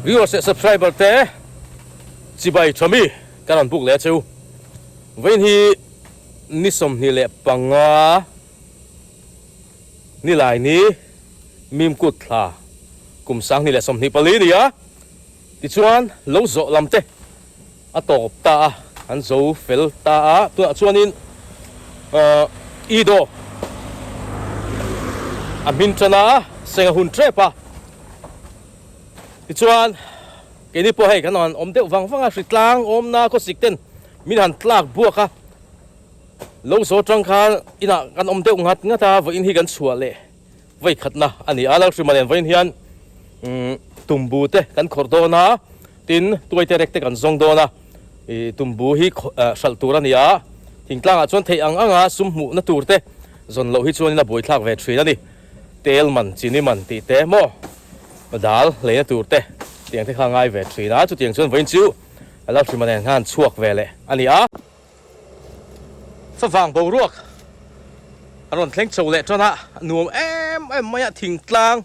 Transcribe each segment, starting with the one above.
Viewers leh subscriber te chibai tha mi ka rawn buk leh a cheu. Vawiin hi ni 25 nilai ni Mimkut thla kum 2024 ni a, tichuan lo zawh lam te a tawp ta a, an zo fel ta a, tunah chuanin Ido a hmin tan a, seng a hun tep a, tichuan keini pawh hei kan han awm deuh vang vang a, hritlang awmna khawsik ten min han tlak buak a, lo zo tang khan inah kan awm deuh nghat nghat a, vawiin hi kan chhuah leh vawi khatna a ni a, Lalhrimah nen vawiin hian tumbu te kan khawrh dawn a, tin tuaite rek te kan zawng dawn a, ih tumbu hi hralh tur a ni a, thingtlangah chuan theih ang anga sum hmuhna tur te zawn loh hi chuanin a buaithlak ve thin a ni, tel man, chini man tih te maw dal leina tur te tiang te kha a ngai ve thin a, chutiang chuan vawiin chu Lalhrimah nen khan chhuak ve leh a ni a. Favang boruak a rawn thleng chho leh tan a, nuam em em mai a, thingtlang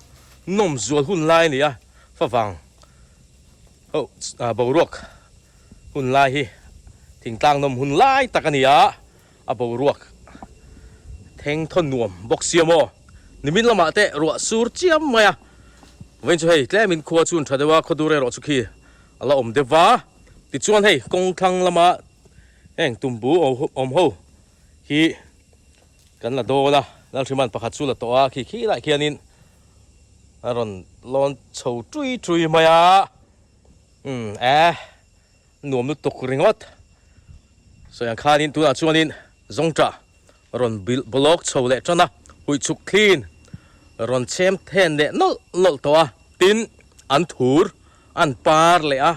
nawm zual hun lai a ni a, favang ho boruak hun lai hi thingtlang nawm hun lai tak a ni a, a boruak thleng thawn nuam bawk sia maw, nimin lamah te ruah sur chiam mai a, vawiin chu hei tlemin khua chu an tha deuh a, khawdur erawh chu khi a la awm deuh va, tichuan hei kawng thlang lama Heng tumbu awm ho hi kan la dawn a, Lalhriman pakhat chu la tawh a, khi khi lai khianin a rawn lawn chho tui tui mai a, umm eh nuam lutuk ringawt. Sawi ang khanin tunah chuanin zawngṭah rawn bilh bawlawk chho leh tan a, huihchhuk thlin rawn chhem then leh nawlh nawlh tawh a, tin an thur An par leh a,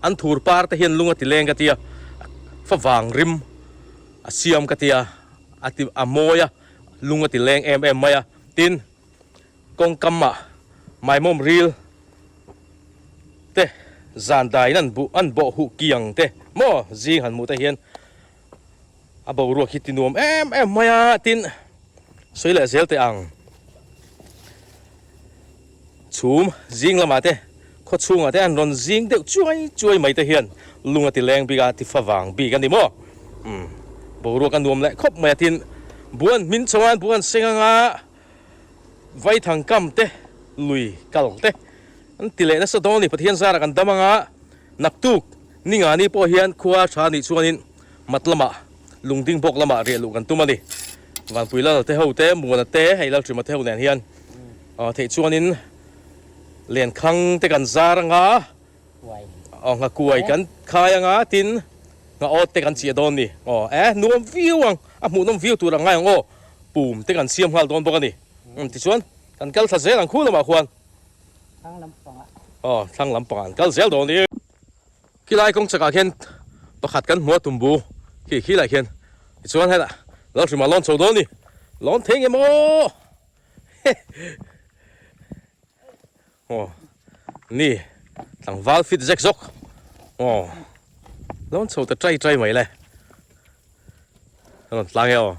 an thur par te hian lung a ti leng ka tia, favang rim a siam ka tia, a ti a mawi a, lung a ti leng em em mai a. Tin, kawngkam ah maimawm ril te zan daiin an buh an bawh huh kiang te maw zing han hmuh te hian a boruak hi ti nuam em em mai a, tin sawi leh zel teh ang. Chhum zing lamah te, khaw chhungah te an rawn zing deuh chuai chuai mai te hian lung a ti leng bik a, ti fa vang bik a ni maw? Umm, boruak a nuam leh khawp mai a, tin buan hmin chuan buan seng anga vaithang kam te, lui kal te an ti leh nasa dawn a ni. Pathian zarah kan dam anga naktuk ningani pawh hian khua tha nih chuanin mat lamah lungding bawk lamah riah luh kan tum a ni. Vanpui lal te ho te, Muana te, hei Lalhrima te ho nen hian theih chuanin lenkhang te kan zar anga, aw nghakuai kan khai anga tin nghaawt te kan chiah dawn ni. Aw e nuam viau ang, a hmuhnawm viau tur ang ngai ang aw, pum te kan siam nghal dawn bawk a ni. Tichuan kan kal thla zel ang khu lamah khuan. Thlang lampangah. Aw thlang lampangah an kal zel dawn ni. Khilai kawng chakah khian pakhat kan hmu a tumbu khi khilai khian tichuan hetah Lalhrima lawn chho dawn ni lawn thei nge maw aw ni tlangval fit zek zawk aw lawn chho ta trai trai mai le a rawn tlang e aw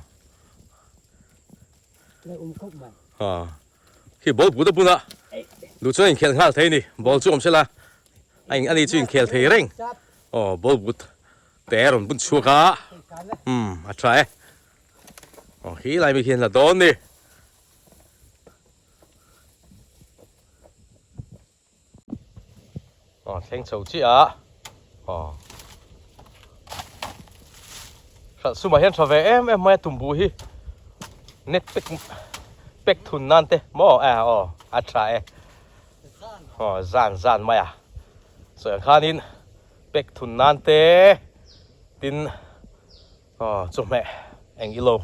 Khi ball put a bun a, duh chuan inkhelh nghal thei a ni, ball chu awm sela a eng a ni chu inkhel thei reng, aw ball put te a rawn bun chhuak a, umm a tha e, aw khi lai mi khian la dawn ni. Aw thleng chho chiah a aw hralh sumah hian tha ve em em mai a tumbu hi net pek pek thun nan te maw e aw a tha e aw zan zan mai a sawi ang khanin pek thun nan te tin aw chawhmeh eng ilo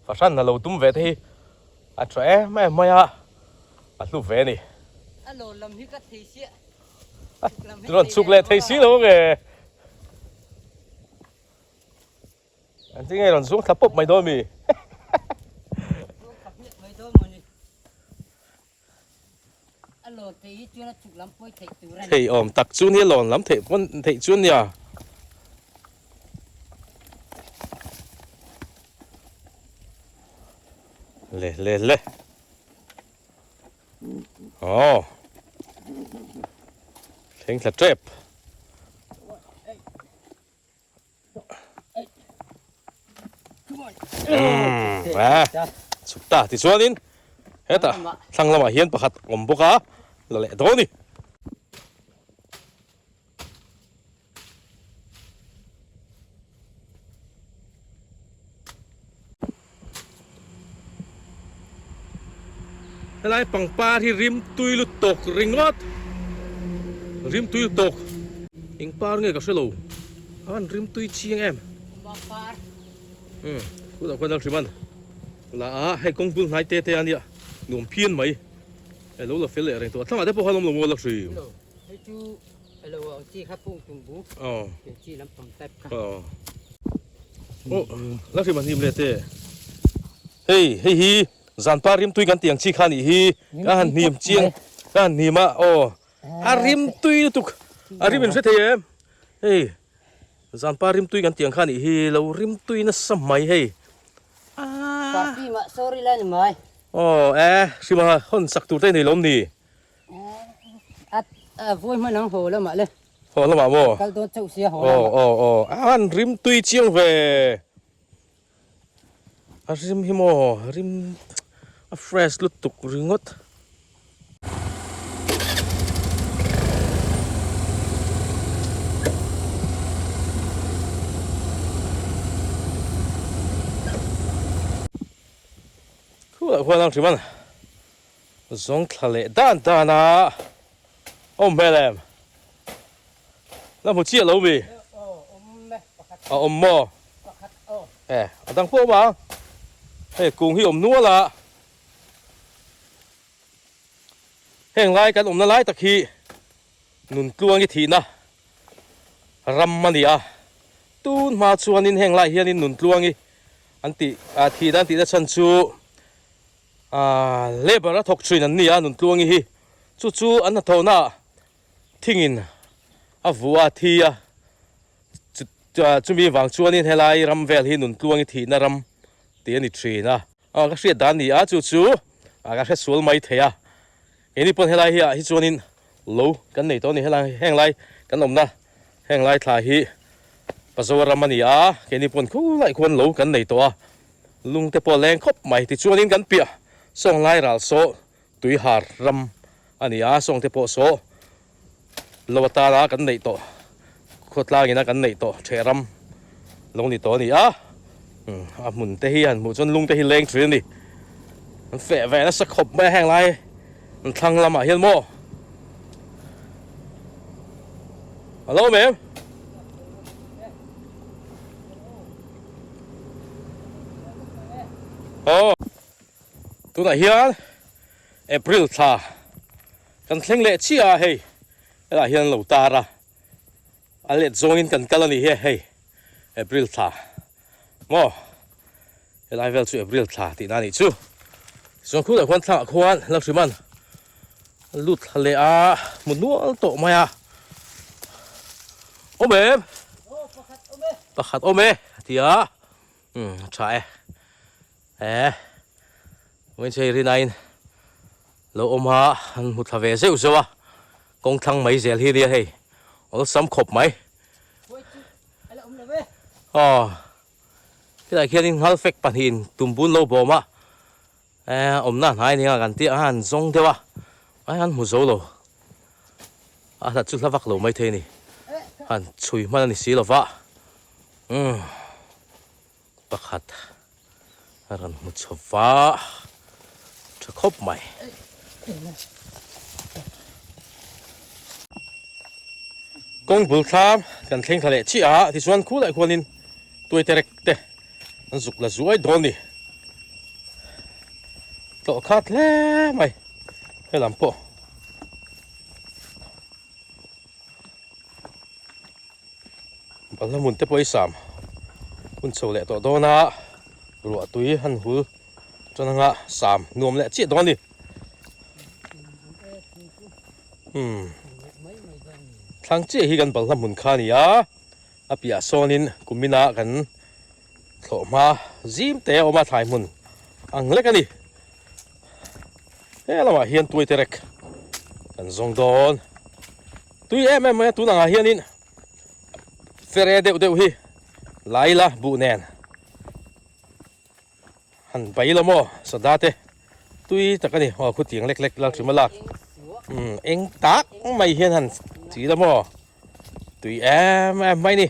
fahran a lo tum ve te hi a tha em em mai a. A hlu ve a ni. A lawn lam hi ka thei sia. Rawn chhuk leh thei si lo nge. An ti nge rawn zuang thla pawp mai dawn mi. Thei awm tak chu nia lawn lam theih pawn theih chu nia. Le le le. Aw. Thleng thla tep. Chhuk ta tichuanin hetah thlang lamah hian pakhat awm bawk a la leh dawn a ni. Helai pangpar hi rim tui lutuk ringawt rim tui lutuk eng par nge ka hre lo a han rim tui chiang em umm tunah khuan a hrim a la a hei kawng bul hnai te te a nia nuam phian mai hei lo la fel leh reng tawh a thlangah te pawh khan awm lo maw la hrim. Elo ang chi kha pung tum bu. Aw. Ke chi lampang type kha. Aw. Oh, la hrim a hnim le te. Hei, hei hi zanpa rim tui kan tih ang chi kha nih hi. Ka han hnim chiang, ka han hnim a, aw. A rim tui lutuk. A rim in hre thei em? Hei, zanpa rim tui kan tih ang kha nih hi, lo rim tui nasa mai hei. Party mah sorry la ni mai. Aw, e, hrim a hawn sak tur te nei lawm ni. A vawi hman ang haw lamah le. Haw lamah maw? Kal dawn chauh sia haw lamah. Aw aw aw a han rim tui chiang ve. A rim hi maw rim a fresh lutuk ringawt. Khulah khuan ang hrim a. Zawng thla leh dan dan a awm hmel em? La hmu chiah lo mi? A awm maw? E, a dang pawh awm ang. Hei kung hi awm nual a. Heng lai kan awmna lai tak hi Nuntluangi thihna ram a ni a. Tun hma chuanin heng lai hianin Nuntluangi an tih thihna an tihna chhan chu Aaa labour a thawk thin an ni a Nuntluangi hi chu chu an hnathawhna ah thingin a vuah a thi a chumi vang chuanin helai ram vel hi Nuntluangi thihna ram tih a ni thin a aw ka hriat dan ni a chu chu ka hre sual mai thei a keini pawn helai hi ah hi chuanin lo kan nei tawh a ni helai heng lai kan awmna heng lai thla hi Pazoa ram a ni a keini pawn khulai khuan lo kan nei tawh a. Lung te pawh a leng khawp mai. Tichuanin kan piah sawng lai ral saw tuihar ram a ni a, sawng te pawh saw lo atana kan neih tawh, khawtlangina kan neih tawh theh ram lo ni tawh a ni a. A hmun te hi han hmuh chuan lung te hi leng thin a ni. An feh ve nasa khawp mai a heng lai an thlang lamah hian maw. A lo awm em? Aw tunah hian April thla kan thleng leh chiah a hei helaiah hian an lo tar a a let zawngin kan kal a ni hi hei April thla maw helai vel chu April thla tihna a nih chu tichuan khulaiah khuan thlangah khuan Lalhriman a lut thla leh a hmu nual tawh mai a awm em pakhat awm e a ti a umm a tha e eh vawiin rinain lo awm a an hmu thla ve zeuh zeuh a kawng thlang mai zel hi nia hei awlsam khawp mai aw helaiah khianin ngalfek pahnihin tumbun lo bawm a. Eh awmna hnai nia kan tih a han zawng deuh a ai han hmu zo lo a hlat chu hla vak lo maithei a ni han chhui hman a ni si lo va umm pakhat a rawn hmu chho va tha khawp mai. Kawng bul thlam kan thleng thla leh chiah a tichuan khulai khuanin tuaiterek te an zuk la zuai dawn ni. Tlawh khat hle mai helam pawh. Balhla hmun te pawh hi sam hun chho leh tawh dawn a ruah tui han hul tan anga sam nuam leh chiah dawn a ni. Umm thlang chiah hi kan balhla hmun kha a ni a. A piah sawnin kumina kan thlawh hma zim te a awm a thlai hmun ang lek a ni. He lamah hian tuai te rek kan zawng dawn. Tui em em mai a tun angah hianin fere deuh deuh hi la ila buh nen han bai ila maw sada te tui tak a ni aw khutiang lek lek lalhrim a lak umm eng tak mai hian han chi ila maw tui em em mai a ni.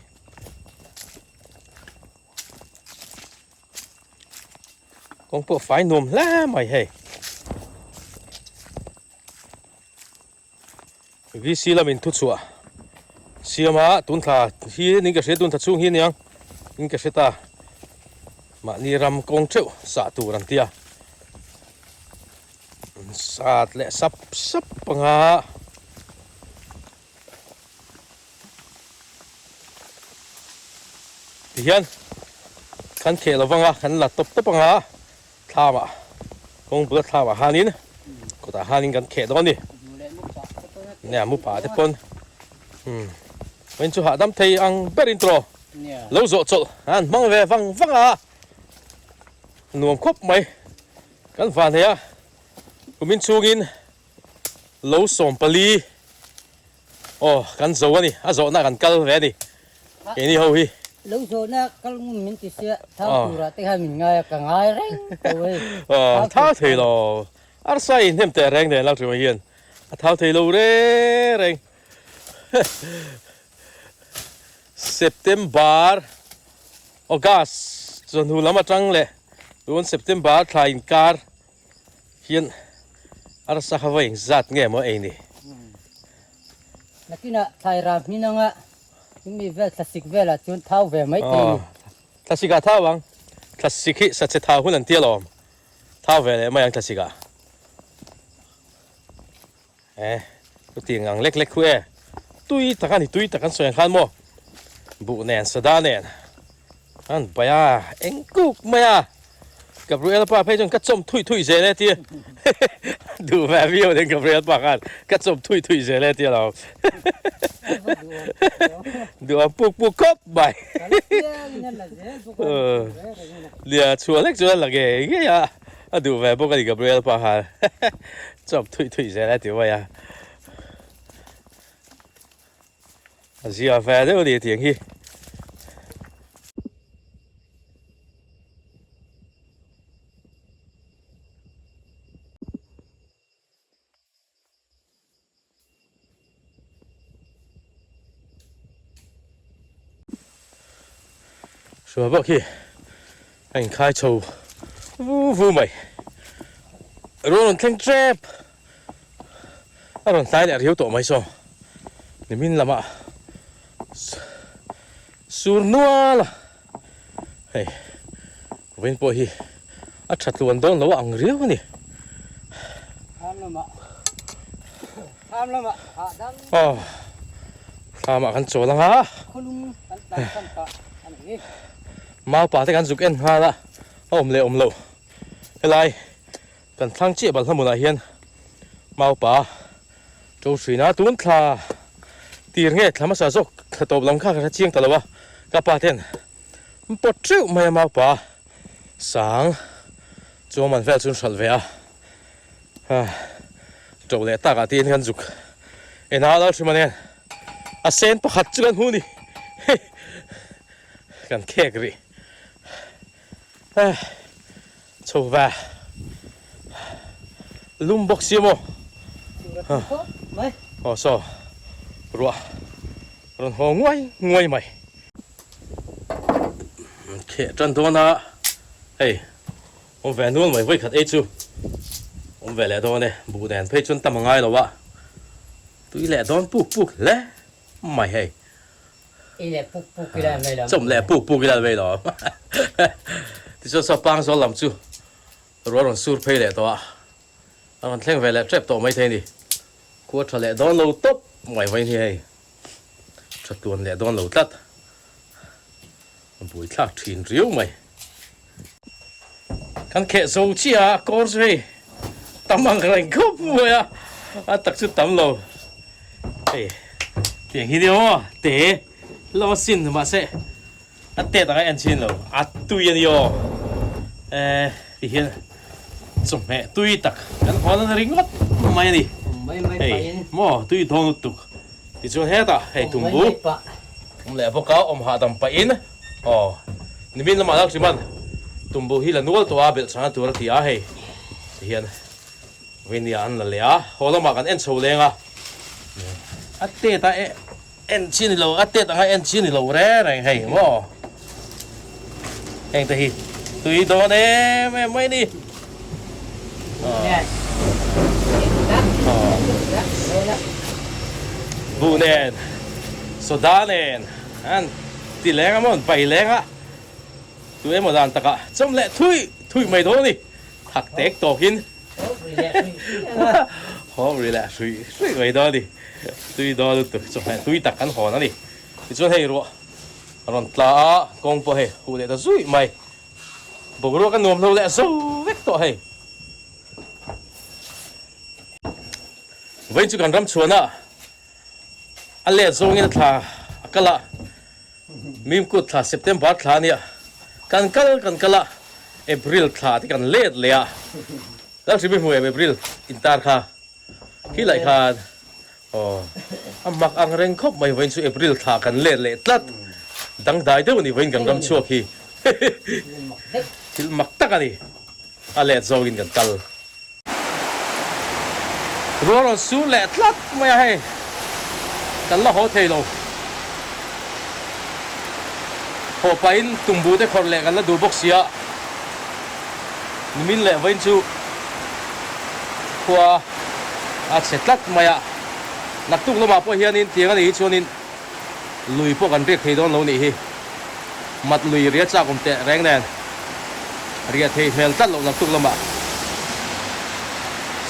Kawng pawh fai nuam hle mai hei. VC lamin thu chhuah siam a tun thla hi ning ka hria tun thla chhung hi aniang in ka hre ta mahni ram kawng theuh sah tur an tia sat leh sap sap anga tihian kan kheh lo vanga kan la tawp tawp anga Thlamah, kawng bula thlamah khanin kawtah khanin kan kheh dawn a ni. Nia mu pah te pawn umm vawiin chu hahdam thei ang berin tawh lo zawh chawlh an hmang ve vang vang a, nuam khawp mai. Kan van hei a, kumin chhungin lo 14 aw kan zo a ni, a zawhna kan kal ve a ni. Keini ho hi. Lo zawhna kal ngun min ti sia, thau turah te khan min ngai a, ka ngai reng tho hei. Aw, thau thei lo. Arsa in hnem teh reng nen Lalhriama hian a thau thei lo reng reng. September, August chawhnu lam atang leh tun September thla inkar hian arsa kha vawi engzat nge maw ei ni? Nakinah thlai ram hmin anga chumi vel thlasik velah chuan thau ve mai thei ni. Thlasik ah thau ang. Thlasik hi sachhe thau hun an ti alawm. Thau ve leh mai ang thlasik ah. Eh, chutiang ang lek lek khu e. Tui tak a ni, tui tak an sawi ang khan maw. Buh nen, sada nen. An pai a, eng kuk mai a. Gabriel pa phei chuan ka chawm thui thui zel e tia. Duh ve viau den Gabriel pa khan ka chawm thui thui zel e tia lo. Duh ang puk puk khawp mai. Nia chhuah lek chuan la ngei ngei a. A duh ve bawk a ni Gabriel pa khan chawp thui thui zel a ti mai a. A zia ve deuh a ni tiang hi. Hruai bawk hi a inkhai chho vu vu mai. Rual rawn thleng tep a rawn tlai leh riau tawh mai saw nimin lamah sur nual a hei vawiin pawh hi a tha tluan dawn lo a ang riau a ni. Aw thlamah kan chawl ang a maupa te kan zuk en nghal a a awm leh awm loh helai kan thlang chiah balhla hmunah hian maupa to hrin a tun thla tir nge thla hmasa zawk thla tawp lam kha ka hre chiang ta lo a ka pa ten an pawt teuh mai a maupa sang chuan man vel chu an hralh ve a. To leh takah te hian kan zuk en a lal hrim a nen a sen pakhat chu kan hmu ni kan khek rih chho ve lum bawk si maw aw saw ruah rawn haw nguai nguai mai kheh tan dawn a hei. Awm ve nual mai vawikhat ei chu awm ve leh dawn e, buh nen phei chuan tam a ngai lo a, tui leh dawn puk puk hle mai hei. Ei leh puk puk ila mai lo. Chawm leh puk puk ila mai lo. Tichuan saw pang zawl lam chu ruah rawn sur phei leh tawh a, a rawn thleng ve leh tep tawh mai thei a ni. Khua tha leh dawn lo tawp mai vawiin hi hei, tha tluan leh dawn lo tlat. A buaithlak thin riau mai. Kan kheh zo chiah a kawr chu hei tam ang reng khawp mai a, a tak chu tam lo. Hei tiang hi nia maw te hlawm a sin mahse a tet ang a en chin lo a tui a ni aw. Eh ti hian chawhmeh tui tak kan hawn a ni ringawt mai a ni. Hei maw tui dawn lutuk. Tichuan hetah hei tumbu awm leh bawk a, awm hahdam pahin aw nimin lamah Lalhriman tumbu hi la nual tawh a, belh chhana tur a ti a hei tihian Vainia an la leh a, haw lamah kan en chho leng a, a tet a en chi ni lo, a tet anga en chi ni lo reng reng hei maw heng te hi tui dawn em em mai ni. Buh nen, soda nen an ti leng a maw an pai leng a, tu emaw dan takah chawm leh thui thui mai dawn a ni. Thak tek tawkin haw ri leh hrui hrui mai dawn a ni. Tui dawn lutuk chawhmeh tui tak kan hawn a ni. Tichuan hei ruah a rawn tla a, kawng pawh hei huh leh ta zuih mai. Boruak a nuam lo leh zo vek tawh hei. Vawiin chu kan ram chhuan a, a let zawngin a thla a kal a. Mimkut thla September thla ania kan kal kan kal a April thla te kan let leh a Lalhrim i hmu em April intar kha khi lai khan aw a mak ang reng khawp mai vawiin chu April thla kan let leh tlat dangdai deuh a ni vawiin kan ram chhuak hi thil mak tak a ni a let zawngin kan kal. Rual rawn sur leh tlat mai a hei, kan la haw thei lo. Haw pahin tumbu te khawrh leh kan la duh bawk si a, nimin leh vawiin chu khua a chhe tlat mai a. Naktuk lamah pawh hianin tiang a nih hi chuanin lui pawh kan riak thei dawn lo nih hi. Mat lui ria chak awm teh reng nen riah theih hmel tlat loh naktuk lamah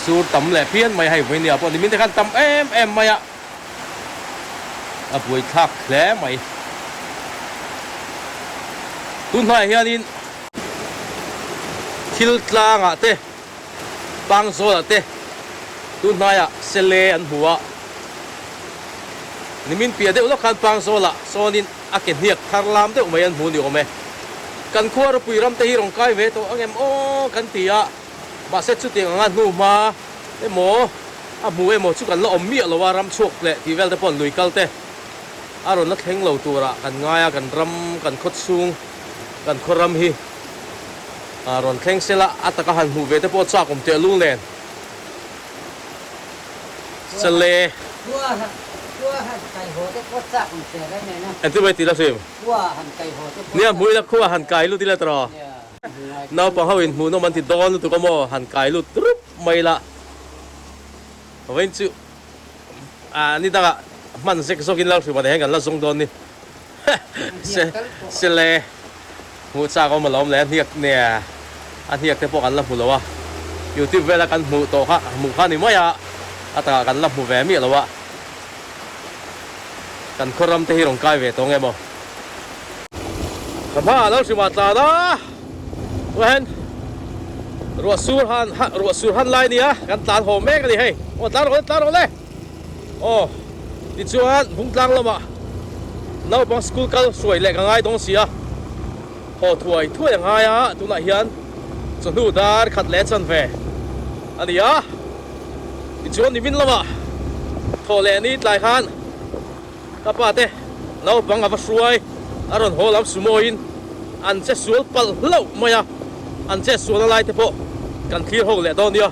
sur tam leh phian mai hei vawinia pawh nimin te khan tam em em mai a, a buaithlak hle mai. Tun hnuaiah hianin thil tlangah te Pangzawlah te tun hnaiah Sele an hmu a, nimin piah deuh lawk khan Pangzawlah sawnin a ke hniak thar lam deuh mai an hmu ni awm e. Kan khua ropui ram te hi rawn kai ve tawh ang em aw kan ti a, mahse chutiang anga hnu hma emaw a hmu emaw chu kan la awm miah lo a, ram chhuak leh tih vel te pawh lui kal te a rawn la thleng lo turah kan ngai a, kan ram kan khaw chhung kan khaw ram hi. A rawn thleng sela a taka han hmuh ve te pawh chak awm teh lung nen. Chale. Khua han khua han kai haw te pawh chak awm teh reng nen a. Engtin mai tih la hrim? Khua han kai haw te pawh Nia hmuh ila khua han kai lut ila tawh. Naupang ho in hmuhnawm an ti dawn lutuk a maw han kai lut rup mai ila. Vawiin chu a ni dangah hman zek zawkin lal hrim a nei hian kan la zawng dawn ni. Se sele. Hmuh chak awm alawm le a hniak nge a hniak te pawh kan la hmu lo a, youtube vela kan hmuh tawh kha hmuh kha ni mai a, a takah kan la hmu ve miah lo a, kan khaw ram te hi rawn kai ve tawh nge maw. Ka hmaah lo hrimah tlan a, chuan ruah sur han ruah sur han lai nia kan tlan haw mek a ni hei, aw tlan rawh le tlan rawh le. Aw, tichuan Bungtlang lamah naupang school kal hruai leh ka ngai dawn si a, haw thuai thuai a ngai a, tunah hian chawhnu dar khat leh chanve a ni a, tichuan nimin lamah thawh leh ni tlai khan ka pa te naupang a va hruai a rawn haw lam sumawiin an che sual palh hlauh mai a, an che sualna lai te pawh kan thlir ho leh dawn nia.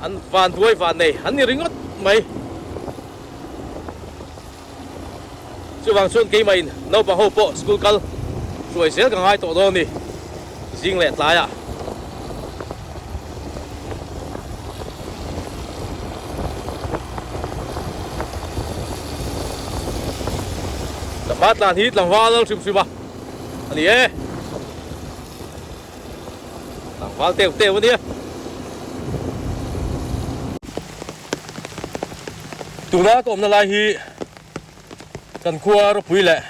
An van duai van nei an ni ringawt mai. Chuvang chuan keimahin naupang ho pawh school kal hruai zel ka ngai tawh dawn ni zing leh tlaiah. Ka hma tlan hi tlangval lal hrim hrim a a ni e. Tlangval teuh teuh a nia. Tuna ka awmna lai hi kan khua ropui leh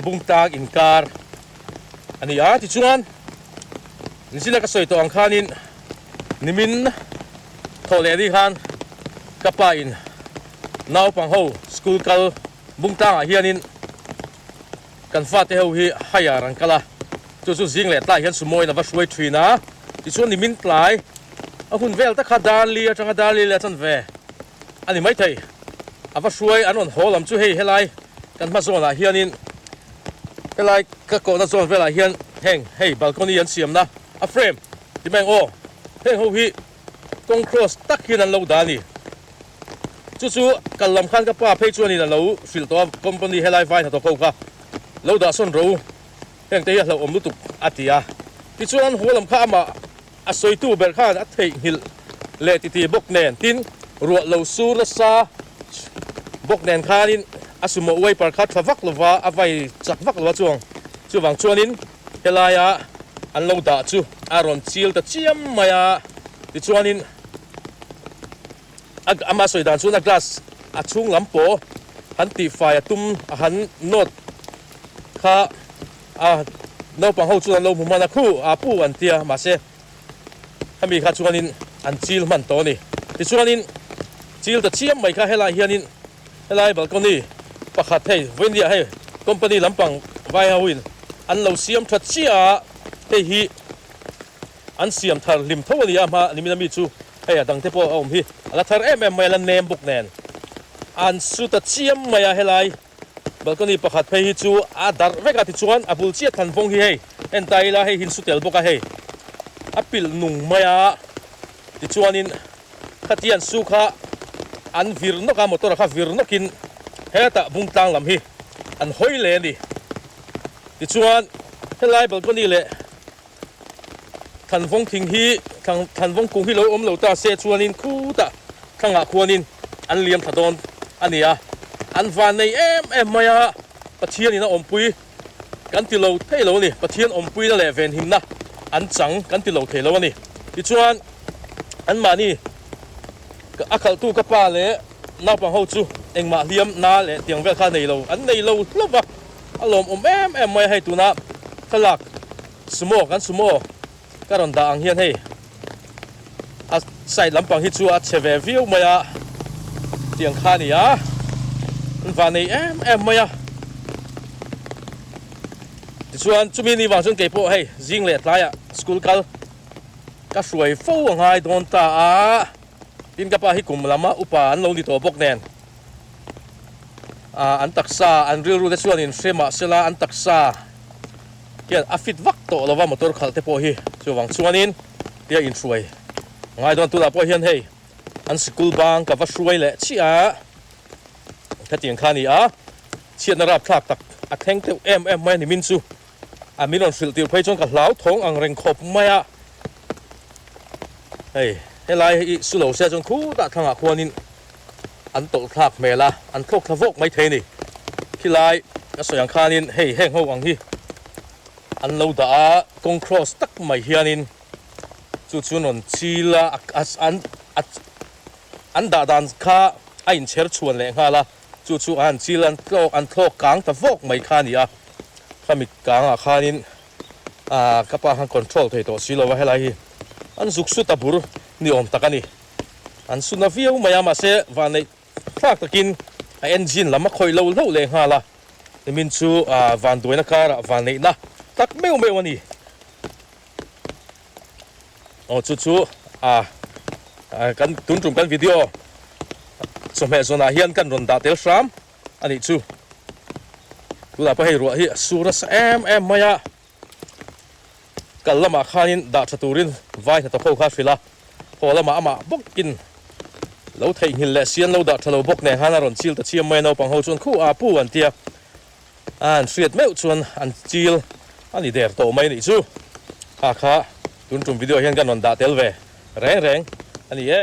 Bungtang inkar a ni a. Tichuan nichina ka sawi tawh ang khanin nimin thawh leh ni khan ka pa in naupang ho school kal Bungtangah hianin Kan fate ho hi higher an kal a, chu chu zing leh tlai hian sumawiin a va hruai thin a, tichuan nimin tlai a hun vel tak kha Darli atanga Darli leh a chan ve a ni maithei. A va hruai an rawn haw lam chu hei helai kan hma zawnah hianin helai ka kawhna zawn velah hian heng hei balcony an siamna a frame ti mai ang aw heng ho hi kawng cross tak hian an lo dah a ni. Chu chu kal lam khan ka pa phei chuanin a lo hrilh tawh a company helai vai hnathawk ho kha lo dah sawn ro heng te hi a hlauhawm lutuk a ti a. Tichuan haw lam kha amah A sawitu ber khan a theihnghilh leh titi bawk nen, tin, ruah lo sur nasa bawk nen khanin a sumo wiper kha tha vak lova a vai chak vak lo a chuang. Chuvang chuanin helaia an lo dah chu a rawn chil ta chiam mai a, tichuanin a ama sawi dan chuan a glass a chhung lam pawh han tihfai a tum a han nawt kha A naupang ho chuan an lo hmu hman a, Khu, a pu an ti a, mahse hemi kha chuanin an chil hman tawh a ni. Tichuanin chil ta chiam mai kha helai hianin helai balcony pakhat hei vawinia hei company lampang vai hoin an lo siam tha chiah a, hei hi an siam thar hlim tho a ni a, hma nimin ami chu hei a dangte pawh a awm hi a la thar em em mai a, la nem bawk nen an su ta chiam mai a helai. Balcony pakhat phei hi chu a darh vek a tichuan a bul chiah than vawng hi hei en ta ila hei hin su tel bawk a hei a pilh nung mai a tichuanin khatian su kha an vir nawk a motor kha vir nawkin hetah bung tlang lam hi an hawi leh a ni tichuan helai balcony leh Thlanvawng thing hi thlanvawng kung hi lo awm lo ta se chuanin khutah thlangah khuanin an liam thla dawn a ni a, an van nei em em mai a, Pathianin a awmpui kan ti lo thei lo a ni, Pathian awmpuina leh venhimna an chang kan ti lo thei lo a ni. Tichuan anmahni a khalhtu ka pa leh naupang ho chu engmah hliam na leh tiang vel kha nei lo an nei lo hlauh va, a lawmawm em em mai a hei tuna thlalak Sumo kan sumo ka rawn dah ang hian hei a side lampang hi chu a chhe ve viau mai a tiang kha a ni a an van nei em em mai a tichuan chumi ni vang chuan kei pawh hei zing leh tlaiah school kal ka hruai fo a ngai dawn ta a tin ka pa hi kum lama upa an lo ni tawh bawk nen ah an taksa an rilru te chuan in hre mahsela an taksa hian a fit vak tawh lova motor khalh te pawh hi chuvang chuanin tia inhruai ngai dawn tunah pawh hian hei an sikul bang ka va hruai leh chiah a hetiang kha a ni a chhiatna rapthlak tak a thleng teuh em em mai a ni min chu a min rawn hrilh tir phei chuan ka hlau thawng ang reng khawp mai a hei helai hi su lo se chuan khutah thlangah khuanin an tawlh thlak hmel a, an thlawk thla vawk mai thei a ni. Khilai ka sawi ang khanin hei heng ho ang hi an lo dah a, kawng cross tak mai hianin chu chu rawn chil a, an an dah dan kha a inchher chhuan leh nghal a, chu chu an chil an tlawk an thlawk kang ta vawk mai kha a ni a, khami kangah khanin ah ka pa khan control thei tawh si lo va helai hi an zuk su ta bur ni awm tak a ni. An su na viau mai a, mahse vanneih thlak takin a engine lam a khawih lo hlauh leh nghal a, nimin chu vanduaina karah vanneihna tak meuh meuh a ni. Aw chu chu a kan tun tum kan video chawhmeh zawnah hian kan rawn dah tel hram a nih chu. Tunah pawh hei ruah hi a sur nasa em em mai a. Kal lamah khanin dah tha turin vai hnathawk ho kha a hrilh a, haw lamah amah bawkin lo theihnghilh leh sian lo dah tha lo bawk nen khan a rawn chil ta chiam mai a, naupang ho chuan khu a pu an tia, a an hriat meuh chuan an chil a ni der tawh mai a nih chu. Kha kha tun tum video hian kan rawn dah tel ve reng reng a ni e.